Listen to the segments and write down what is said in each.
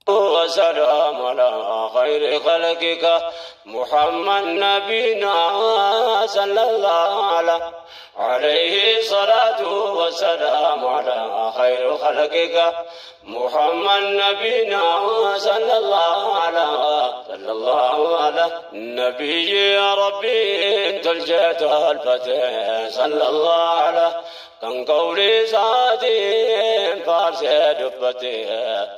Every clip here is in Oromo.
وسلام على خير خلقك محمد نبينا صلى الله عليه الصلاة والسلام على خير خلقك محمد نبينا صلى الله على صلى الله على نبي يا ربي انت الجيت الفتح صلى الله على كان قولي سادين فارس دبتي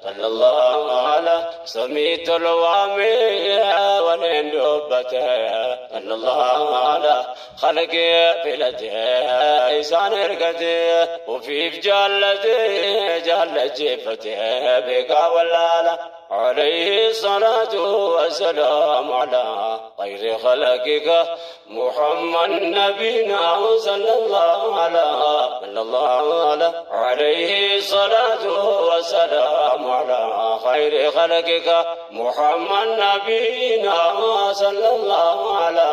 صلى الله على سميت الوامي ولين دبتي صلى الله على خلقي فلتي إنسان رقتي وفي جلتي جل جفتي بك ولا عليه الصلاة والسلام على خير خلقك محمد نبينا صلى الله على صلى الله على عليه الصلاة والسلام على خير خلقك محمد نبينا صلى الله على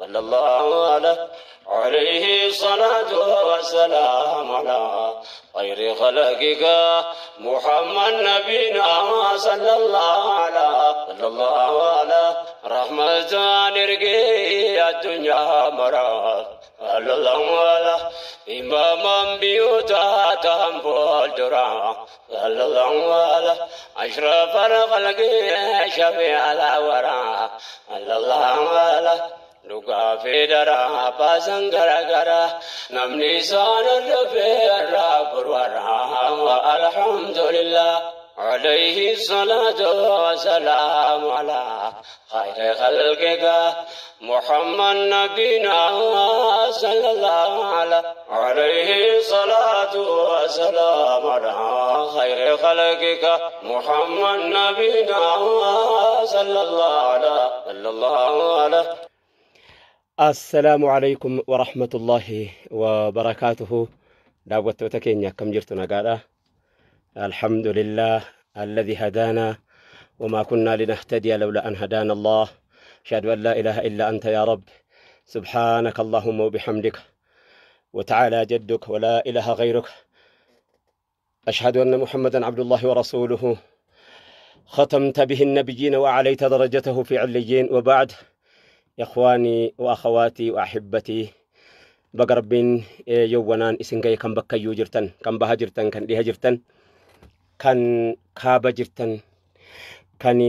صلى الله على عليه الصلاة والسلام على خير خلقك محمد نبينا صلى الله على صلى الله على رحمة نرقي الدنيا مرا صلى الله على إماما بيوتا تنفول درا صلى الله على أشرف الخلق شفيع الورى صلى الله على Dhugaa fi daraa baasan garagaraa namni isaan dhufee irraa gurgura alhamdulillah. عليه الصلاة والسلام على خير خلقك محمد نبينا صلى الله عليه الصلاة والسلام على خير خلقك محمد نبينا صلى الله على صلى الله عليه. السلام عليكم ورحمة الله وبركاته. دعوة كينيا كم جرتنا قال الحمد لله الذي هدانا وما كنا لنهتدي لولا أن هدانا الله. أشهد أن لا إله إلا أنت يا رب، سبحانك اللهم وبحمدك، وتعالى جدك ولا إله غيرك. أشهد أن محمدا عبد الله ورسوله، ختمت به النبيين وأعليت درجته في عليين. وبعد، إخواني وأخواتي وأحبتي، بقربين يوانان إسنجاي كان بكيو جرتن، كان بها جرتن، كان ليها جرتن، كان كابا جرتن، كان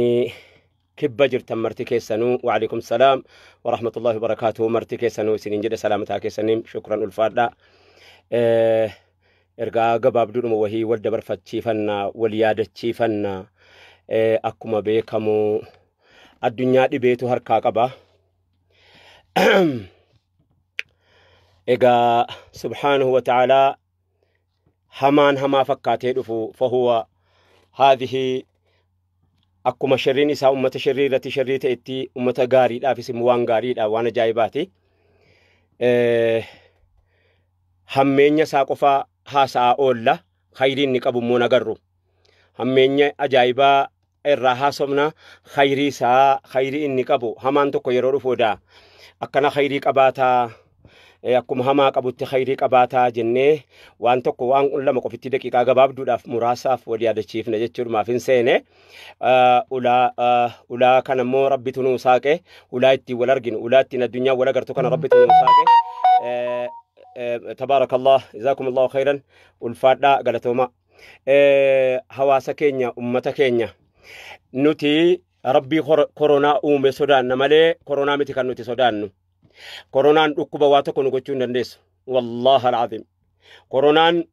كبا جرتن، مرتي كيسانو. وعليكم السلام ورحمة الله وبركاته. مرتي كيسانو سنين جد سلامتها كيسانين. شكرا الفادة. إرقا قباب دون وهي والدبر فتشيفنا واليادة تشيفنا. أكما بيكمو الدنيا دي بيتو هركا قبا. إيجا سبحانه وتعالى همان هما فكاتي دفو، فهو هذه أكما شرين إسا أمة شريرة شريرة إتي أمة غاري لا في سموان غاري لا وانا جايباتي. همين ساقفا هاسا أولا خيرين نكابو مونا غرو. همين أجايبا إرها سمنا خيري سا خيري نكابو همان تكو يرورو فودا akkana khayrii qabaataa, akkuma hamaa qabutti khayrii qabaataa jennee waan tokko waan lama qofitti daqiiqaa gabaabduudhaaf muraasaaf wal yaadachiifna jechuudhumaaf hin seene. Ulaa kana immoo rabbitu nuu saaqe, ulaa ittiin wal arginu, ulaa ittiin addunyaa wal agartu kana rabbitu nuu saaqe. Tabaarakallah, jazaakumullahu khayran, ulfaadhaa galatooma. Hawaasa keenya, ummata keenya, nuti rabbii koronaa uume sodaanna malee koronaa miti kan nuti sodaannu. Koronaan dhukkuba waa tokko nu gochuu hin dandeessu. Wallahi alazim. Koronaan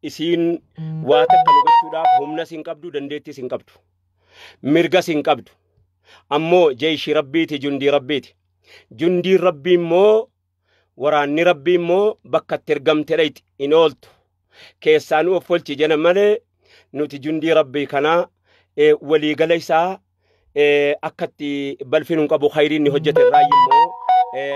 isiin waa takka nu gochuudhaaf humna siin qabdu, dandeettii siin qabdu, mirga siin qabdu. Ammoo jeeshii rabbiiti, jundii rabbiiti. Jundiin rabbii immoo waraanni rabbii immoo bakka itti ergamte dhayti hin ooltu. Keessaa nu of olchi jena malee nuti jundii rabbii kanaa waliigala isaa akkatti balfin hin qabu. Khayriin ni hojjete irraa immoo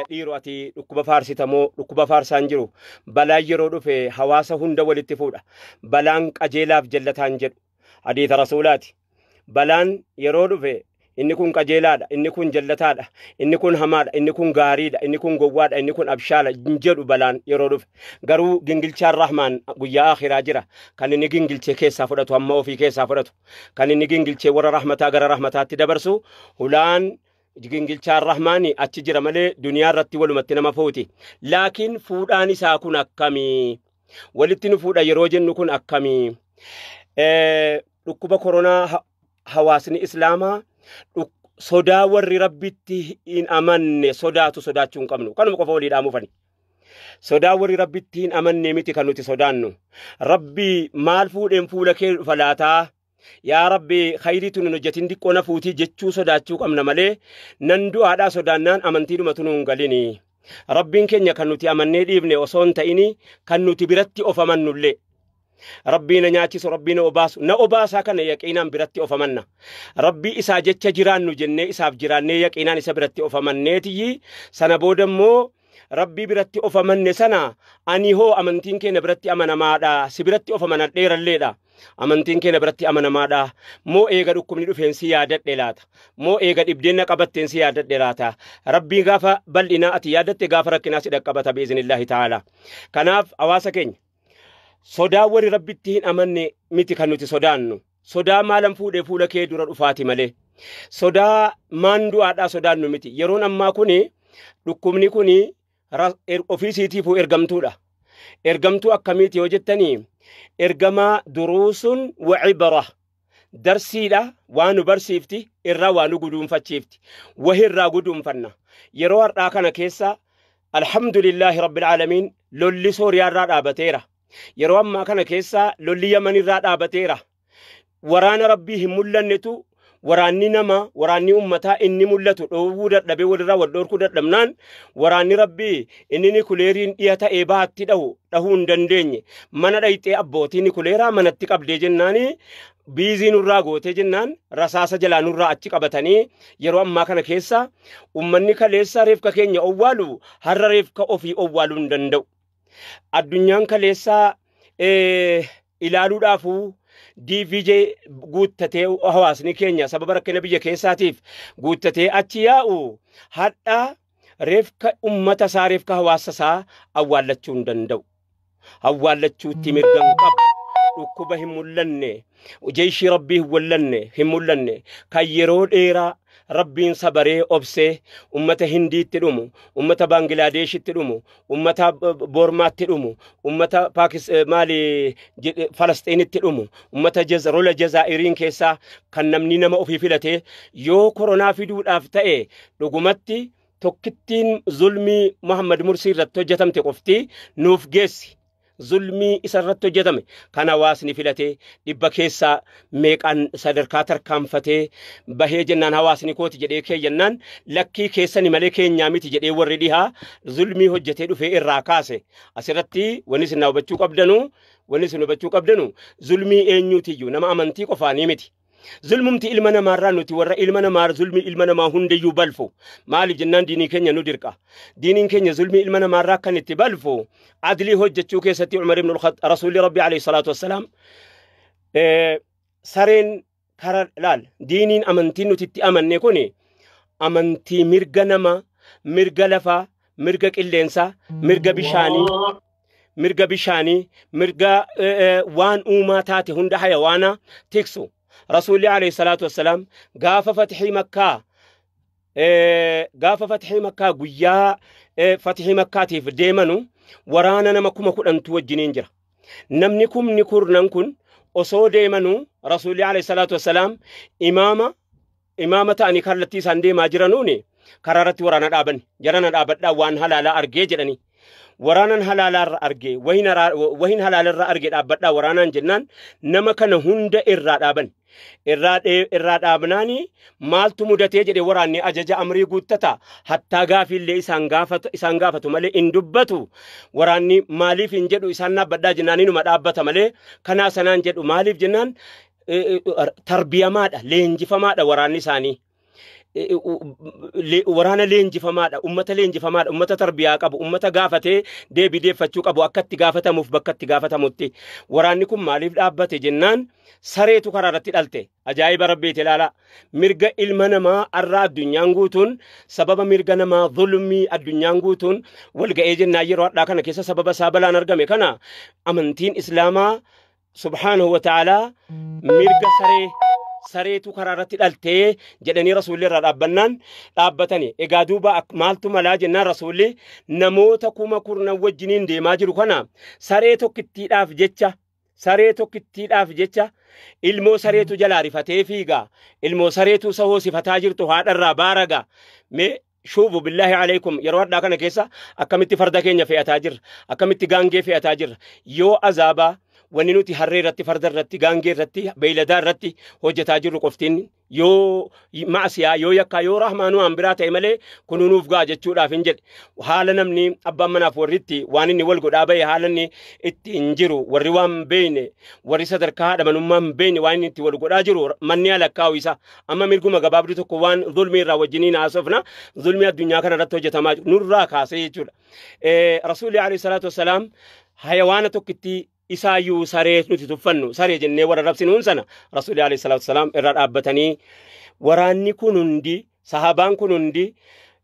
dhiiroo ati dhukkuba faarsitamoo dhukkuba faarsaan jiru. Balaan yeroo dhufe hawaasa hunda walitti fuudha. Balaan qajeelaaf jallataan jedhu hadiisa rasuulaati. Balaan yeroo dhufe Inni kun qajeelaadha, inni kun jallataadha, inni kun hamaadha, inni kun gaariidha, inni kun gowwaadha, inni kun abshaala hin jedhu balaan yeroo dhufe. Garuu gingilchaan Rahmaan guyyaa akhiraa jira. Kan inni gingilchee keessaa fudhatu amma ofii keessaa fudhatu. Kan inni gingilchee warra rahmataa gara rahmataatti dabarsu hulaan gingilchaan Rahmaani achi jira malee duniyaa irratti walumatti nama fuuti. Laakiin fuudhaan isaa kun akkamii? Walitti nu fuudha yeroo jennu kun akkamii? Dhukkuba koronaa hawaasni Islaamaa sodaa warri Rabbitti hin amanne sodaatu sodaachuu hin qabnu. Kanuma qofa walii dhaamuufani. Sodaa warri Rabbitti hin amanne miti kan nuti sodaannu. Rabbi maal fuudheen fuula kee dhufa laataa? Yaa Rabbi khayriitu nun hojjetin diqqoo na fuutii jechuu sodaachuu qabna malee nan du'aadhaa sodaannaan amantiidhumatu nu hin galini. Rabbiin keenya kan nuti amannee dhiifne osoo hin ta'ini kan nuti biratti of amannullee. Rabbii na nyaachisu, Rabbii na obaasu, na obaasaa kana yaqiinaan biratti of amanna. Rabbii isaa jecha jiraannu jennee isaaf jiraannee yaqiinaan isa biratti of amanneetiyyi sana booda immoo Rabbii biratti of amanne sana ani hoo amantiin keenya biratti amanamaadha, si biratti of amanadheeralleedha. Amantiin keenya biratti amanamaadha. Moo eega dhukkubni dhufeen si yaadadhe laata? Moo eega dhibdeen na qabatteen si yaadadhe laata? Rabbii gaafa bal'inaa ati yaadatte gaafa rakkinaa si dhaqqabata biiznillaahi ta'ala. Kanaaf hawaasa keenya sodaa warri Rabbitti hin amanne miti kan nuti sodaannu. Sodaa maalan fuudhee fuula kee dura dhufaati malee. Sodaa maan du'aadhaa sodaannu miti. Yeroon ammaa kuni dhukkubni kuni ofii isiitiifuu ergamtuudha. Ergamtuu akkamiiti yoo jettanii ergamaa duruusun wa cibra darsiidha waa nu barsiifti irraa waa nu guduunfachiifti. Wahirraa guduunfanna. Yeroo har'aa kana keessa alhamdulillaahi rabbil aalamiin lolli Sooriyaarraa dhaabateera. Yeroo ammaa kana keessa lolli Yamanirraa dhaabateera. Waraana Rabbii hin mul'annetu waraanni nama waraanni ummataa inni mul'atu dhoowwuu dadhabee walirraa wal dhorkuu dadhabnaan waraanni Rabbii inni nikuleeriin dhiya ta'ee baatti dhahu dhahuu hin dandeenye. Mana dhayxee abbootii nikuleeraa manatti qabdee jennaani biizii nurraa gootee jennaan rasaasa jalaa nurraa achi qabatanii yeroo ammaa kana keessa ummanni kaleessa reefka keenya owwaalu har'a reefka ofii owwaaluu hin danda'u. Addunyaan kaleessaa ilaaluudhaafuu DVJ guuttatee hawaasni keenya sababa rakkina biyya keessaatiif guuttatee achi yaa'u hadha reefka ummata isaa reefka hawaasa isaa awwaallachuu hin danda'u. Awwaallachuutti mirga hin qabu. Dhukkuba hin mul'anne, jeeshii Rabbii hin mul'anne kan yeroo dheeraa Rabbiin sabaree obsee ummata Hindiitti dhumu, ummata Baangilaadeeshitti dhumu, ummata Boormaatti dhumu, ummata maali Falasxiinitti dhumu, ummata rola Jazaa'iriin keessaa kan namni nama ofii filatee yoo koronaa fiduudhaaf ta'e dhugumatti tokkittiin zulmii Muhammad Mursii irratti hojjetamte qofti nuuf geessi. Zulmii isa irratti hojjetame kan hawaasni filatee dhibba keessaa meeqaan sadarkaa tarkaanfatee bahee jennaan hawaasni kooti jedhee kee jennaan lakkii keessani malee keenyaa miti jedhee warri dhihaa zulmii hojjetee dhufee irraa kaase. Asirratti wanni isin hubachuu qabdanu zulmii eenyuutiyyuu nama amantii qofaanii miti. Zulmumti ilma namaarraa nuti warra ilma namaa zulmii ilma namaa hundayyuu balfu. Maaliif jennaan diinii keenya nu dirqa. Diiniin keenya zulmii ilma namaarraa kan itti balfu adlii hojjechuu keessatti Umar ibn al-Khattab Rasuulli Rabbi alayhi salaatu wassalaam sareen kara laal diiniin amantiin nuti itti amanne kuni amantii mirga namaa, mirga lafaa, mirga qilleensaa, mirga bishaanii, mirga waan uumaa taate hunda hayawaanaa tiksu. Rasuulli alayhi salaatu wassalaam gaafa fatihii makkaa guyyaa fatihii makkaatiif deemanu waraana nama 10,000 wajjiniin jira. Namni 10,000 kun osoo deemanu Rasuulli alayhi salaatu wassalaam imaama ta'anii kallattii isaan deemaa jiranuuni karaa irratti waraana dhaaban jarana dhaabadhaa waan halaalaa argee jedhanii. Waraanan halaalaarra argee wahin halaalarra argee dhaabbadhaa waraanaan jennaan nama kana hunda irraa dhaaban. Irraa dhaabnaani maaltu mudatee jedhee waraanni ajaja amrii guuttata hattaa gaafiillee isaan gaafatu malee hin dubbatu. Waraanni maaliif hin jedhu isaan dhaabbadhaa jennaan inuma dhaabbata malee kanaa sanaan jedhu maaliif jennaan tarbiyamaadha leenjifamaadha waraanni isaanii. Waraana leenjifamaadha, ummata leenjifamaadha, ummata tarbiyaa qabu, ummata gaafatee deebii deeffachuu qabu, akka itti gaafatamuuf bakka itti gaafatamutti. Waraanni kun maaliif dhaabbate jennaan, sareetu karaa irratti dhalte. Ajaa'iba Rabbiiti, ilaala. Mirga ilma namaa arraa addunyaan guutuun, sababa mirga namaa zulmii addunyaan guutuun wal ga'ee jennaan, yeroo hadhaa kana keessa sababa isaa balaan argame kana amantiin Islaamaa subhaanahu wa ta'aalaa mirga saree, sareetu karaa irratti dhaltee jedhanii Rasuulli irraa dhaabbannaan dhaabbatani. Egaa duuba maaltu malaa jennaan, Rasuulli namoota 10,000 wajjiniin deemaa jiru kana saree tokkittiidhaaf jecha, saree tokkittiidhaaf jecha, ilmoo sareetu jalaa rifatee fiiga, ilmoo sareetu isa hoosifataa jirtu haadharraa baaraga. Mee shuufu billaahi alaikum, yeroo hadhaa kana keessa akkamitti farda keenya fe'ataa jirra, akkamitti gaangee fe'ataa jirra? Yoo azaabaa wanni nuti harree irratti, farda irratti, gaangee irratti, beeyladaa irratti hojjetaa jirru qoftiin yoo ma'asiyaa, yoo yakkaa, yoo rahmaanuu waan biraa ta'e malee kunuunuuf ga'a jechuudhaaf hin jedhe. Haala namni abbaan manaaf warritti waan inni wal godhaa bahe, haala inni itti hin jiru, warri waan beeyne, warri sadarkaa haadha manummaa hin beeyne, waan inni itti wal godhaa jiru manni alakkaa'u isa. Amma mirguma gabaabduu tokko waan zulmii irraa wajjiniin haasofna, zulmii addunyaa kana irratti hojjetamaa jiru nurraa kaasee jechuudha. Rasuulli alayhi salaatu wassalaam hayawaana tokkitti isaayyuu saree nuti tuffannu, saree jennee warra rabsinuun sana, Rasuulli alayhi salaatu wassalaam irraa dhaabbatanii, waraanni kun hundi, sahabaan kun hundi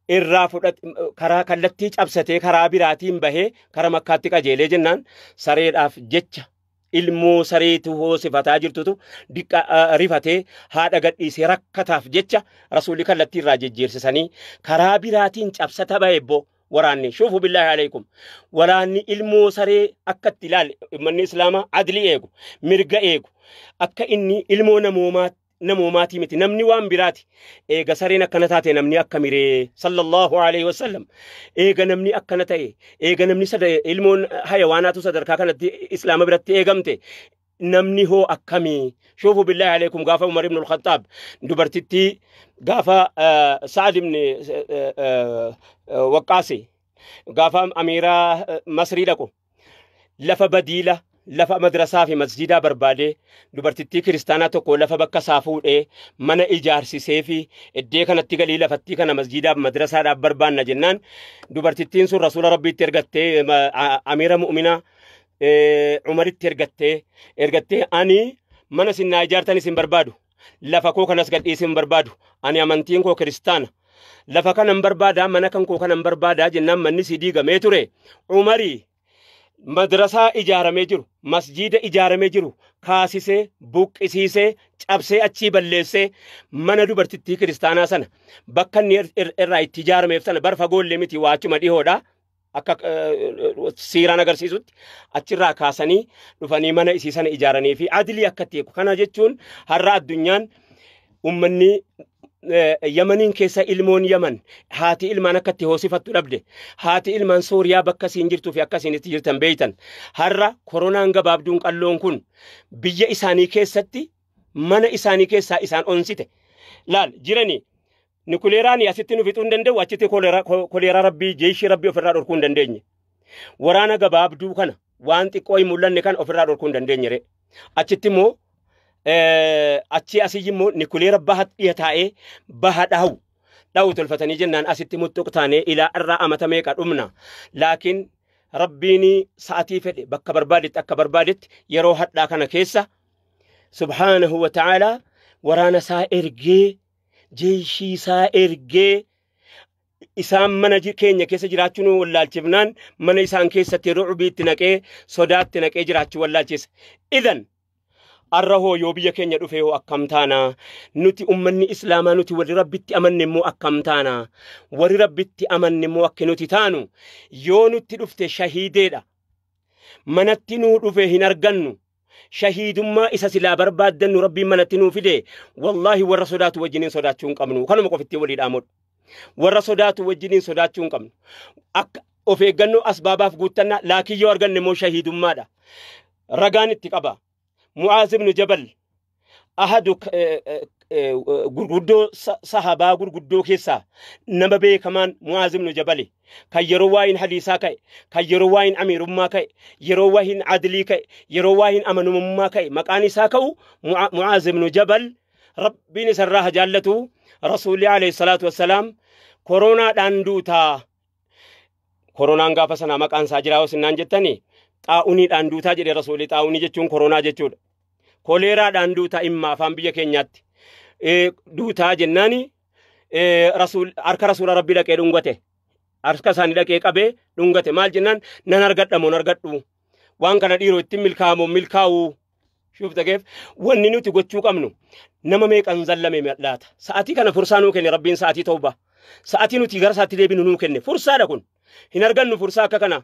irraa fudhat, karaa kallattii cabsatee karaa biraatiin bahee kara Makkaatti qajeelee jennaan, sareedhaaf jecha, ilmoo sareetu hoosifataa jirtutu diqqa rifatee haadha gadhiisee rakkataaf jecha Rasuulli kallattii irraa jejjeersisanii karaa biraatiin cabsata bahe ebbo waraanni. Shuufu billaahi alaikum, waraanni ilmoo saree akka itti ilaale, ummanni Islaamaa adli eegu, mirga eegu, akka inni ilmoo namoomaa namoomaatii miti, namni waan biraati. Eega sareen akkana taate, namni akka miree? Sallallahu alaihi wasallam. Eega namni akkana ta'e, eega namni ilmoon hayawaanaatu sadarkaa kanatti Islaama biratti eegamte, namni hoo akkamii? Shuufu billaahi alaikum, gaafa Umar ibn al-Khattaab dubartittii, gaafa Sa'ad ibn Waqqaasi gaafa amiiraa Masrii dhaqu, lafa badiila, lafa madrasaa fi masjidaa barbaadee, dubartittii kiristaanaa tokko lafa bakka isaa fuudhee mana ijaarsisee fi iddee kanatti galii lafattii kana masjidaaf madrasaadhaaf barbaanna jennaan, dubartittiin sun Rasuula Rabbiitti ergattee, amiira mu'minaa Umaritti ergattee, "Ani mana isin naa ijaartan isin barbaadu, lafa koo kanas gadhiisee hin barbaadu, ani amantiin koo kiristaana, lafa kanan barbaadaa, mana kan koo kanan barbaadaa" jennaan, manni si diigamee ture Umarii madrasaa ijaaramee jiru, masjiida ijaaramee jiru kaasisee, buqqisiisee, cabsee, achii balleessee, mana dubartittii kiristaanaa sana bakka inni irraa itti ijaarameef sana bar fagoollee miti, waa achuma dhihoodha. Akka siiraan agarsiisutti achirraa kaasanii dhufanii mana isii sana ijaaranii fi adilii akka itti eegu. Kana jechuun har'a addunyaan ummanni Yamaniin keessa ilmoon Yaman haati ilmaan akka itti hoosifattu dhabde, haati ilmaan Sooriyaa bakka isiin jirtuu fi akka isiin itti jirtan beeytan. Har'a koronaan gabaabduun qalloon kun biyya isaanii keessatti mana isaanii keessaa isaan onsite. Laal jiranii nikuleeraan asitti nu fixuu hin danda'u, achitti koleeraa Rabbii, jeeshii Rabbii ofirraa dhorkuu hin dandeenye. Waraana gabaabduu kana, waan xiqqoo hin mul'anne kana ofirraa dhorkuu hin dandeenye re. Achitti immoo achii asii immoo nikuleera baha dhiya taa'ee baha dhahu dhahu tolfatanii jennaan, asitti muxuq taanee ilaa irraa amata meeqa dhumna. Laakiin Rabbiin sa'atii fedhe, bakka barbaadetti, akka barbaadetti, yeroo hadhaa kana keessa subhaanahu wa ta'aalaa waraana isaa ergee, jeeshii isaa ergee, isaan mana keenya keessa jiraachuu nu wallaalchifnaan, mana isaan keessatti rucbii itti naqee, sodaatti naqee jiraachuu wallaalchise. Idan arra hoo yoo biyya keenya dhufe hoo akkam taana? Nuti ummanni Islaamaa, nuti warri Rabbitti amanne immoo akkam taana? Warri Rabbitti amanne immoo akka nuti taanu, yoo nutti dhufte shahiideedha. Manatti nuu dhufe hin argannu. Shahiidummaa isa silaa barbaaddannu Rabbiin manatti nuu fide, wallaahi warra sodaatu wajjiniin sodaachuu hin qabnu. Kanuma qofitti walii dhaamudha. Warra sodaatu wajjiniin sodaachuu hin qabnu. Akka of eeggannoo asbaabaaf guuttannaa, laakiin yoo arganne immoo shahiidummaadha. Ragaan itti qaba. Mu'aaz ibnu Jabal ahadu gurguddoo sahabaa gurguddoo keessaa nama beekamaan Mu'aaz ibnu Jabali, kan yeroo waa'in hadiisaa ka'e, kan yeroo waa'in amiirummaa ka'e, yeroo waa'in adlii ka'e, yeroo waa'in amanamummaa ka'e maqaan isaa ka'u Mu'aaz ibnu Jabal, Rabbiin isarraa haa jaallatu. Rasuulli alayhi salaatu wassalaam koronaadhaan duutaa. Koronaan gaafa sanaa maqaan isaa jiraa hosinnaan jettanii xaa'uniidhaan duutaa jedhe rasuulli. Xaa'unii jechuun koronaa jechuudha. Koleeraadhaan duutaa imma afaan biyya keenyaatti. Duutaa jennaani harka rasuula rabbii dhaqee dhungate. Harka isaanii dhaqee qabee dhungate. Maal jennaan nan argadha moo argadhu. Waan kana dhiiroo ittiin milkaa'amoo milkaa'uu. Shuuf dhageef wanni nuti gochuu qabnu nama meeqan zallame laata. Sa'atii kana fursaa nuu kenne rabbiin sa'atii tawbaa. Sa'atii nuti gara isaatti deebinu nuu kenne fursaadha kun. Hin argannu fursaa akka kana.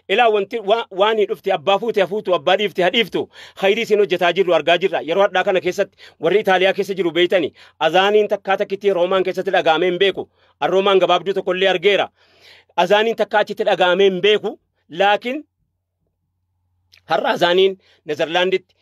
Ilaa wanti waan hin dhufte abbaa fuute hafuutu abbaa dhiifte hadhiiftu khayrii isin hojjetaa jirru argaa jirra. Yeroo hadhaa kana keessatti warri Itaaliyaa keessa jiru beeytani azaaniin takkaa takkitti Roomaan keessatti dhaga'amee hin beeku. Roomaan gabaabduu tokkollee argeera. Azaaniin takkaa achitti dhaga'amee hin beeku. Laakiin har'a azaaniin Nezerlaanditti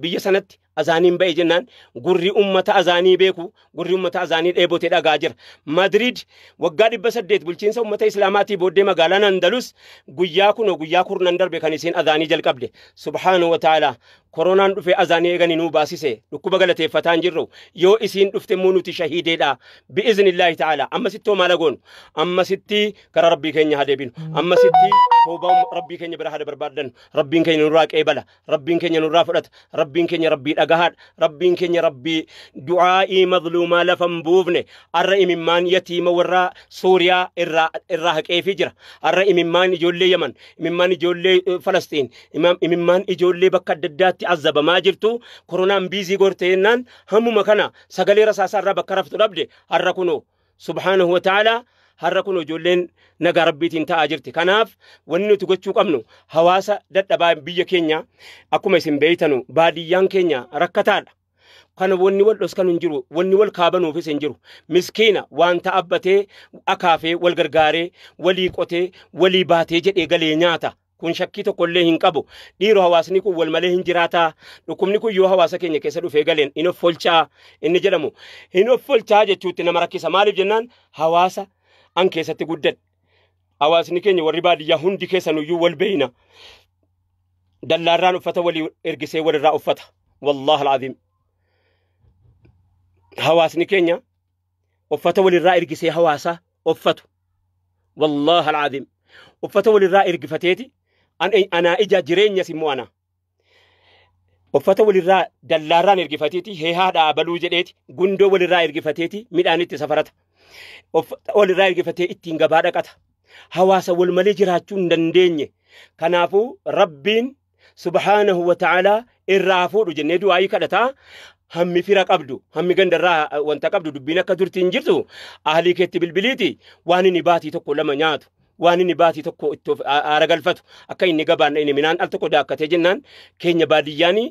biyya sanatti azaaniin ba'e jennaan gurri ummata azaanii beeku gurri ummata azaanii dheebotee dhagaa jira. Madrid waggaa 800 bulchiinsa ummata islaamaatii booddee magaalaan Andalus guyyaa kunoo guyyaa kurnan darbe kan isiin azaanii jalqabde. Subhaanahu wa ta'ala koronaan dhufe azaanii eeganii nuu baasise dhukkuba galateeffataa hin jirru yoo isiin dhufte immoo nuti shahiideedha bi'iznillaahi ta'ala. Ammasitti hoo maal goonu? Ammasitti gara rabbii keenya haa deebinu. Ammasitti toobaa rabbii keenya bira haa barbaaddannu. Rabbiin keenya nurraa qeebala. Rabbiin keenya nurraa fudhata. Rabbiin keenya rabbii dhagahaadha. Rabbiin keenya rabbii du'aa'ii mazluumaa lafa hin buufne. Har'a imimmaan yatiima warra Suuriyaa irraa haqeefii jira. Har'a imimmaan ijoollee Yaman, imimmaan ijoollee Falastiin, imimmaan ijoollee bakka adda addaatti azabamaa jirtu koronaan biizii gorte jennaan hammuma kana sagalee rasaasaa irraa bakka raftu dhabde har'a kunoo subhaanahu wa ta'ala har'a kun ijoolleen nagaa rabbiitiin ta'aa jirti. Kanaaf wanni nuti gochuu qabnu hawaasa dadhabaa biyya keenya akkuma isin beeytanu baadiyyaan keenya rakkataadha. Kana wanni wal dhoskanu hin jiru, wanni wal kaabanuufis hin jiru. Miskiina waan ta'abbatee akaafee wal gargaaree walii qotee walii baatee jedhee galee nyaata. Kun shakkii tokkollee hin qabu. Dhiiroo hawaasni kun wal malee hin jiraataa. Dhukkubni kun yoo hawaasa keenya keessa dhufee galeen hin offolchaa inni jedhamu. Hin offolchaa jechuutti nama rakkisa. Maaliif jennaan hawaasa an keessatti guddadhe. Hawaasni keenya warri baadiyyaa hundi keessanuyyuu wal beeyna. Dallaarraan uffata walii ergisee walirraa uffata. Wallaahi al'aziim. Hawaasni keenya uffata walirraa ergisee hawaasa uffatu. Wallaahi al'aziim. Uffata walirraa ergifateeti anaa ija jireenyas immoo ana. Uffata walirraa dallaarraan ergifateeti heehaadhaa abaluu jedheeti gundoo walirraa ergifateeti midhaan itti safarata. Uffata walirraa ergifatee ittiin gabaa dhaqata. Hawaasa wal malee jiraachuu hin dandeenye. Kanaafuu rabbiin subhaanahu wa ta'ala irraa fuudhu jennee du'aayii kadhataa. Hammi fira qabdu, hammi gandarraa wanta qabdu dubbiin akka turti hin jirtu ahlii keetti bilbiliiti waan inni baatii tokko lama nyaatu. Waan inni baatii tokko itti aara galfatu akka inni gabaan inni midhaan al tokko daakkatee jennaan keenya baadiyyaani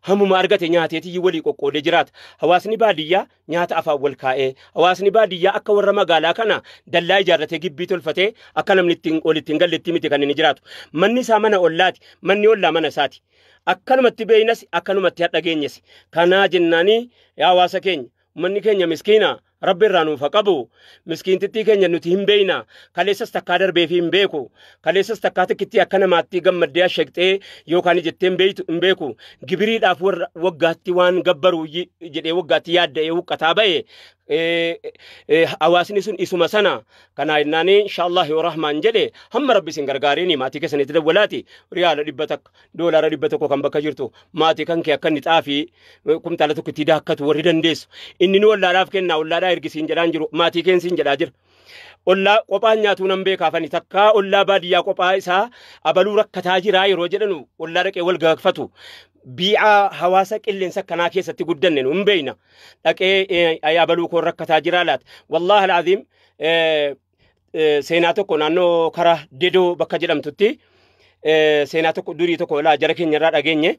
hammuma argate nyaateetii walii qoqqoodee jiraata. Hawaasni baadiyyaa nyaata afaan wal kaa'ee hawaasni baadiyyaa akka warra magaalaa kana dallaa ijaarratee gibbii tolfatee akka namni ittiin walitti hin galletti miti kan inni jiraatu. Manni isaa mana ollaati, manni ollaa mana isaati. Akkanumatti beeynas akkanumatti hadha geenyes. Kanaa jennaanii yaa hawaasa keenya manni keenya miskiina rabbi irraa nuuf haa qabu. Miskiintittii keenya nuti hin beeyna. Kaleessas takkaa darbeefi hin beeku. Kaleessas takkaa tikkitti akka namaatti gammaddee asheqxee yookaan jettee hin beeku. Gibiriidhaaf warra waggaatti waan gabbaru jedhee waggaatti yaadda'ee huqqataa ba'e. Hawaasni sun isuma sana. Kanaa jennaanii inshaallah yoo rahmaan jedhe hamma rabbi isin gargaariini maatii keessanitti dawwalaati. Riyaala 100 doolaara 100 kan bakka jirtu maatii kan kee akka inni xaafii kumtaala tokko itti daakkatu warri dandeessu. Inni nu ollaadhaaf kennaa ollaadhaa ergisiin jedhaan jiru maatii keensiin jedhaa jira. Ollaa qophaan nyaatuu nan beekaafani takkaa ollaa baadiyyaa qophaa isaa abaluu rakkataa jiraa yeroo jedhanu ollaa dhaqee wal gaafatu. Bii'aa hawaasa qilleensa akkanaa keessatti guddanne nu hin beeyna. Dhaqee abaluu koon rakkataa jiraa laata. Wallaahi al'aziim seenaa tokko naannoo karaa Dedoo bakka jedhamtutti seenaa tokko durii tokko laa jara keenya irraa dhageenye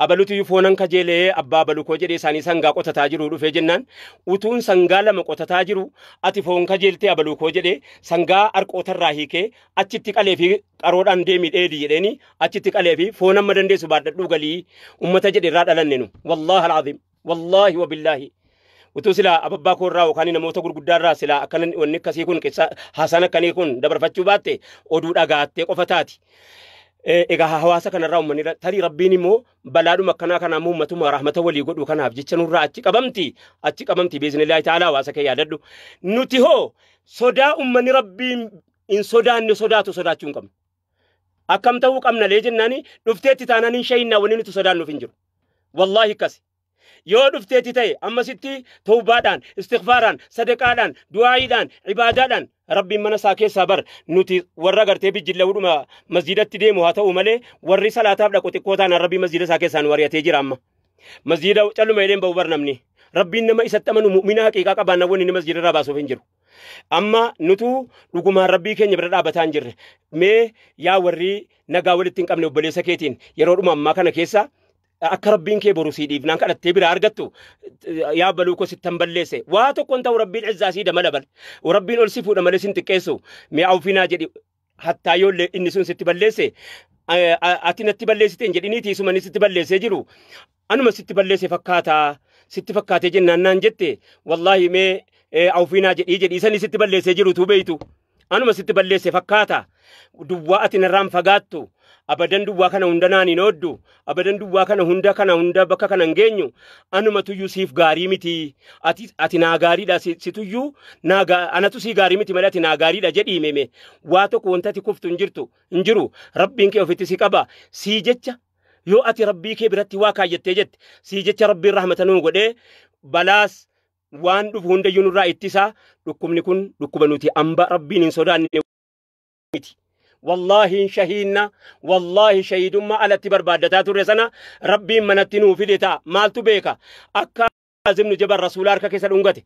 abalutu iyyuu foonan kajeelee abbaa abaluu koo jedhee isaanii sangaa qotataa jiru dhufee jennaan utuun sangaa lama qotataa jiru ati foon kajeeltee abaluu koo jedhee sangaa harqootarraa hiikee achitti qalee fi qaroodhaan deemii dheedhi jedheeni achitti qalee fi foon amma dandeessu baadhadhuu galii ummata jedhe irraa dhalanne nu wallaahi al'aziim wallaahi wabillaahi. Utuu silaa ababbaa koo irraa yookaan namoota gurguddaa irraa silaa akkana wanni akkasii kun haasaan akkanii kun dabarfachuu baatte oduu dhagaattee qofa taati. Egaa hawaasa kanarraa uummanni tarii Rabbiin immoo balaadhuma akkanaa kanaa immoo uummatuma rahmata walii godhu kanaaf jecha nurraa achi qabamti, achi qabamti biiznillaahi ta'ala. Hawaasa kee yaadadhu. Nuti hoo sodaa uummanni Rabbiin hin sodaanne sodaatu sodaachuu hin qabnu. Akkam ta'uu qabna lee jennaani, dhufteetti taanaan hin shayinnaa, wanni nuti sodaannuuf hin jiru. Wallaahi akkasi. Yoo dhufteetti ta'e ammasitti tawbaadhaan, istighfaaraan, sadaqaadhaan, du'aayiidhaan, ibaadaadhaan Rabbiin mana isaa keessaa bar. Nuti warra gartee bijjillawudhuma masjiidatti deemu haa ta'u malee, warri salaataaf dhaqu xiqqoo taanaan Rabbiin masjiida isaa keessaa nu ari'atee jira amma. Masjiida calluma jedheen ba'u bar namni. Rabbiin nama isatti amanu mu'mina haqiiqaa qabaannaan wanni inni masjiida irraa baasuuf hin jiru. Amma nutu dhugumaan Rabbii keenya bira dhaabataa hin jirre. Mee yaa warri nagaa walitti hin qabne, obboleessa keetiin yeroodhuma ammaa kana keessa akka Rabbiin kee boru sii dhiifnaan kadhattee biraa argattu, yaa baluu koo sittan balleesse, waa tokko hin ta'u, Rabbiin izzaa sii damala bal, Rabbiin ol si fuudha malee sin xiqqeessu, mee awfinaa jedhi. Hattaa yoollee inni sun sitti balleesse, ati natti balleessite hin jedhiniiti, isuma inni sitti balleessee jiru anuma sitti balleesse fakkaataa sitti fakkaatee jennaan naan jette, wallaahi mee awfinaa jedhii jedhii, sani sitti balleessee jiru tuu beeytu anuma sitti balleesse fakkaata, duwwaa ati narraan fagaattu abadan, duwwaa kana hunda naan hin ooddu abadan, duwwaa kana hunda kana hunda bakka kana hin geenyu, anuma tuyyuu siif gaarii miti, ati naa gaariidha, si tuyyuu naa anatu sii gaarii miti malee ati naa gaariidha jedhii. Meme waa tokko wanta ati kuftu hin jirtu, hin jiru. Rabbiin kee ofitti si qaba. Sii jecha yoo ati Rabbii kee biratti waa kaayyattee jette, sii jecha Rabbiin rahmata nuu godhee balaas waan dhufu hundayyuu nurraa ittisa. Dhukkubni kun dhukkuba nuti amba Rabbiin hin sodaanne miti. Wallaahi shahiinna, wallaahi shahiidummaa alatti barbaaddataa turre sana Rabbiin manatti nuu fide ta'a. Maaltu beeka? Akka Azimnu Jabal Rasuula harka keessa dhungate.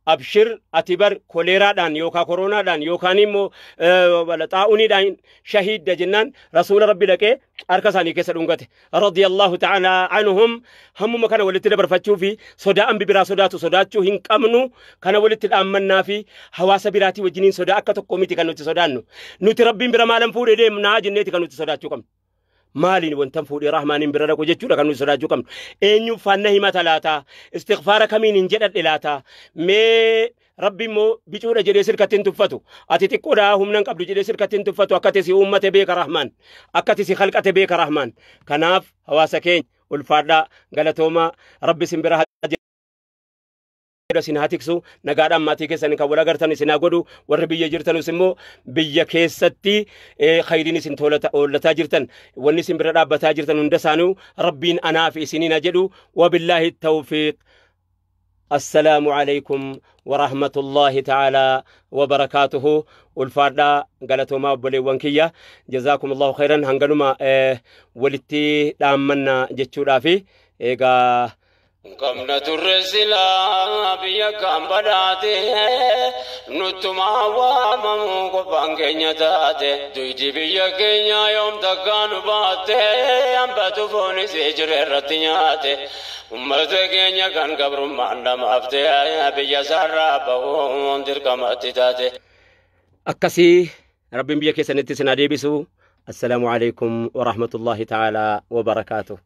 Abshir, ati bar koleeraadhaan yookaan koronaadhaan yookaan immoo xaa'uniidhaan shahiidda jennaan Rasuula Rabbi dhaqee harka isaanii keessa dhungate. Radiyallahu ta'ala anhum. Hammuma kana walitti dabarfachuu fi sodaa ambi biraa sodaatu sodaachuu hin qabnu. Kana walitti dhaammannaa fi hawaasa biraatii wajjiniin sodaa akka tokko miti kan nuti sodaannu. Nuti Rabbiin bira maalan fuudhee deemnaa jenneeti kan nuti sodaachuu qabnu. Maaliin wantan fuudhee Rahmaaniin bira dhaqu jechuudha kan nuti sodaachuu qabnu. Eenyuuf faanna himata laata? Istighfaara kamiin hin jedhadhe laata? Mee Rabbi immoo bicuudha jedhee sirkatti hin tuffatu. Ati xiqqoodha, humna hin qabdu jedhee sirkatti hin tuffatu. Akka ati si uummate beeka Rahmaan. Akka ati si khalqate beeka Rahmaan. Kanaaf hawaasa keenya ulfaadhaa, galatoomaa, Rabbi isin bira haa isin haa tiksu, nagaadhaan maatii keessan kan wal agartan isin haa godhu. Warri biyya jirtanus immoo biyya keessatti khayriin isin oollataa jirtan, wanni isin bira dhaabbataa jirtan hunda isaanii Rabbiin anaa fi isiniin haa jedhu. Wabillaahi tawfiiq. Assalaamu alaikum warahmatullahi ta'ala wabarakaatuhu. Ulfaadhaa, galatoomaa obboleewwan kiyya, jazaakumullahu khairan. Hanganuma walitti dhaammanna jechuudhaafi egaa. Qabna turre silaa biyya kan badhaate, nuttumaa waamamu qofaan keenya taate, duydi biyya keenya yoom takkaa nu baatte, hambatu foonis jire irratti nyaate, ummata keenya kan gabrummaan dhamaafte, biyya isaarraa bahuun dirqamatti taate. Akkasii Rabbiin biyya keessanitti isin haa deebisu. Assalaamu alaikum warahmatullahi ta'ala wabarakaatuh.